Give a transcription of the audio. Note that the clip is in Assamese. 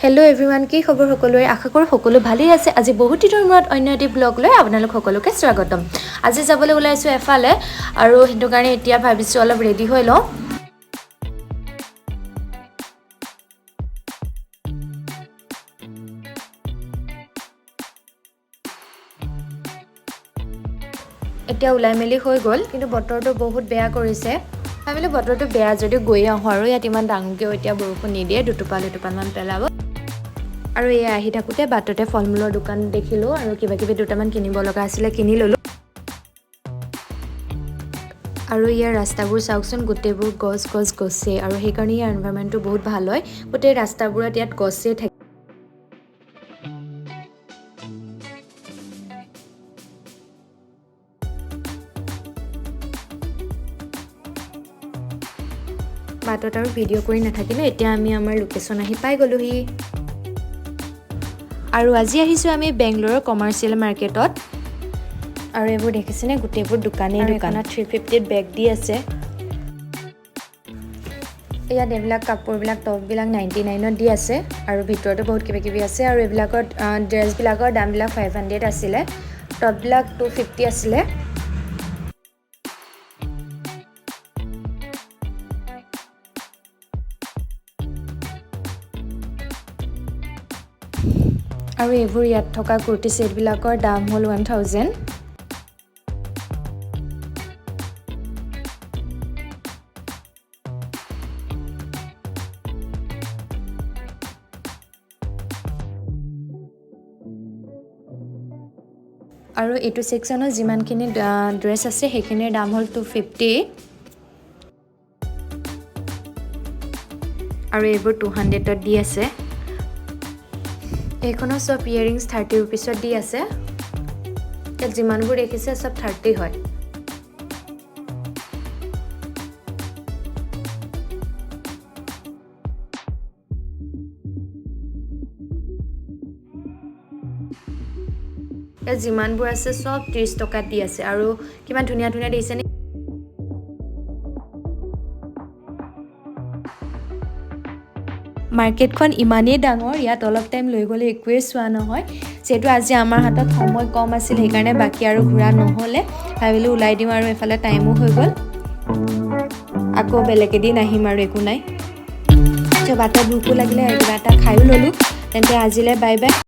হেল্ল' এভৰিৱান, কি খবৰ সকলোৰে? আশা কৰোঁ সকলো ভালেই আছে। আজি বহুত দিনৰ মূৰত অন্য এটি ব্লগ লৈ আপোনালোক সকলোকে স্বাগতম। আজি যাবলৈ ওলাইছোঁ এফালে আৰু সেইটো কাৰণে এতিয়া ভাবিছোঁ অলপ ৰেডি হৈ লওঁ। এতিয়া ওলাই মেলি হৈ গ'ল, কিন্তু বতৰটো বহুত বেয়া কৰিছে। ভাবিলোঁ বতৰটো বেয়া যদিও গৈয়ে আহোঁ আৰু ইয়াত ইমান ডাঙৰকৈও এতিয়া বৰষুণ নিদিয়ে, দুটোপাল দুটোপালমান পেলাব। আৰু এয়া আহি থাকোঁতে বাটতে ফল মূলৰ দোকান দেখিলোঁ আৰু কিবা কিবি দুটামান কিনিব লগা আছিলে, কিনি ল'লোঁ। আৰু ইয়াৰ ৰাস্তাবোৰ চাওকচোন, গোটেইবোৰ গছ গছ গছেই আৰু সেইকাৰণে ইয়াৰ এনভাইৰমেণ্টটো বহুত ভাল হয়। গোটেই ৰাস্তাবোৰত ইয়াত গছেই থাকে। বাটত আৰু ভিডিঅ' কৰি নাথাকিলে। এতিয়া আমি আমাৰ লোকেশ্যন আহি পাই গ'লোহি আৰু আজি আহিছোঁ আমি বেংগলোৰৰ কমাৰ্চিয়েল মাৰ্কেটত। আৰু এইবোৰ দেখিছেনে, গোটেইবোৰ দোকানেই দোকানত 350ত বেগ দি আছে। ইয়াত এইবিলাক কাপোৰবিলাক, টপবিলাক 99ত দি আছে আৰু ভিতৰতো বহুত কিবা কিবি আছে। আৰু এইবিলাকত ড্ৰেছবিলাকৰ দামবিলাক 500 আছিলে, টপবিলাক 250 আছিলে। আৰু এইবোৰ ইয়াত থকা কুৰ্তি ছেটবিলাকৰ দাম হ'ল 1000। আৰু এইটো ছেকশ্যনত যিমানখিনি ড্ৰেছ আছে, সেইখিনিৰ দাম হ'ল 250 আৰু এইবোৰ 200ত দি আছে। এইখনো চব ইয়েৰিংছ 30 ৰুপিছত দি আছে। ইয়াত যিমানবোৰ দেখিছে চব 30 হয়। ইয়াত যিমানবোৰ আছে চব 30 টকাত দি আছে আৰু কিমান ধুনীয়া ধুনীয়া দিছে। মাৰ্কেটখন ইমানেই ডাঙৰ, ইয়াত অলপ টাইম লৈ গ'লে একোৱেই চোৱা নহয়। যিহেতু আজি আমাৰ হাতত সময় কম আছিল, সেইকাৰণে বাকী আৰু ঘূৰা নহ'লে। ভাবিলোঁ ওলাই দিওঁ আৰু এইফালে টাইমো হৈ গ'ল, আকৌ বেলেগ এদিন আহিম আৰু একো নাই। বাটত ভোকো লাগিলে, কিবা এটা খায়ো ল'লোঁ। তেন্তে আজিলৈ বাই বাই।